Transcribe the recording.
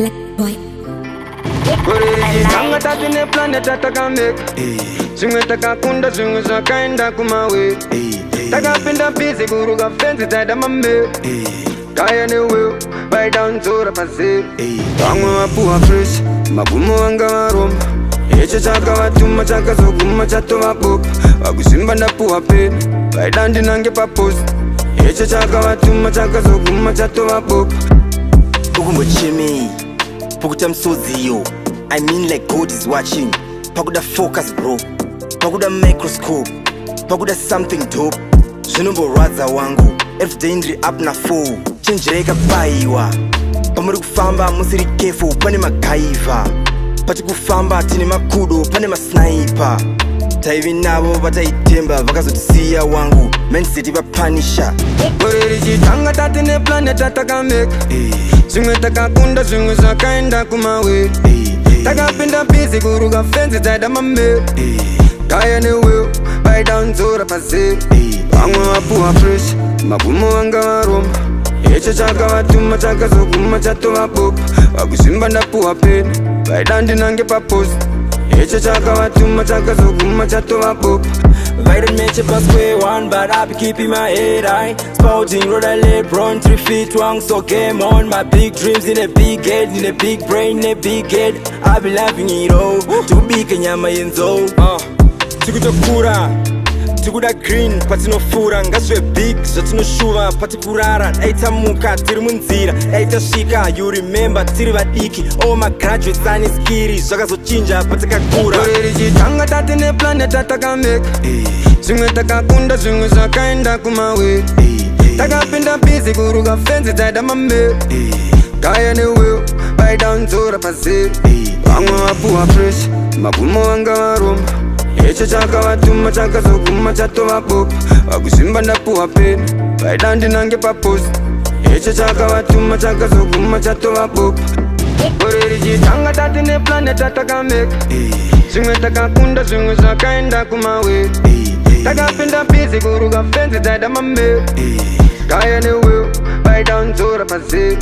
Black boy. Tanga tatine plan yatakameka, zvimwe takakunda, zvimwe zvakaenda kumawe. Takapinda busy kuruka fenzi dzaida mambe kaya newe vaidanzora pazero. Vamwe vapuwa fresh magumo, vanga varomba. Icho chakavatuma chakazoguma chatovabopa. Vakuzvimba ndapuwa peni, vaida ndinange papost. Icho chakavatuma chakazoguma chatovabopa. Ukumbochemei? Pukuta misodziyo. I mean, like, God is watching. Pakuda focus, bro, pakuda microscope, pakuda something dope. Zvinomborwadza wangu, everyday ndiri up na4. Chenjerei kabayiwa pamuri kufamba, musiri careful, pane magaivha. Pati kufamba tine makudo, pane masniper. Taive navo vataitemba, vakazotisiya wangu. Mancity vapanisha. Gore richitanga tatine plan yatatakameka, zvimwe takakunda, zvimwe zvakaenda kumawe. Takapinda busy kuruka fenzi dzaida mambe kaya newe vaidanzora pazero. Vamwe vapuwa fresh magumo, vanga varomba. Icho chakavatuma chakazoguma chatovabopa. Vakuzvimba ndapuwa peni, vaida ndinange papost. Icho chakavatuma chakazoguma chatovabopa. They don't match up square one, but I be keeping my head high. Spouting road LeBron, 3 feet long, so game on. My big dreams in a big head, in a big brain, in a big head. I be loving it all. Tikubika nyama yenzo. Tikutokura. Tikuda green patinofura, ngazvive big zvatinoshuva patikurara. Dai tamuka tiri munzira, dai tasvika. You remember tiri vadiki, all magraduates ane skiri, zvakazochinja patakakura. Gore richitanga tatine plan yatatakameka, zvimwe takakunda, zvimwe zvakaenda kumawe. Takapinda busy kuruka fenzi dzaida mambe kaya newe vaidanzora pazero. Vamwe vapuwa fresh magumo, vanga varomba. Icho chakavatuma chakazoguma chatovabopa. Vakuzvimba ndapuwa peni, vaida ndinange papost. Icho chakavatuma chakazoguma chatovabopa. Gore richitanga tatine plan yatatakameka, zvimwe takakunda, zvimwe zvakaenda kumawe. Takapinda busy kuruka fenzi dzaida mambe kaya newe vaidanzora pazero.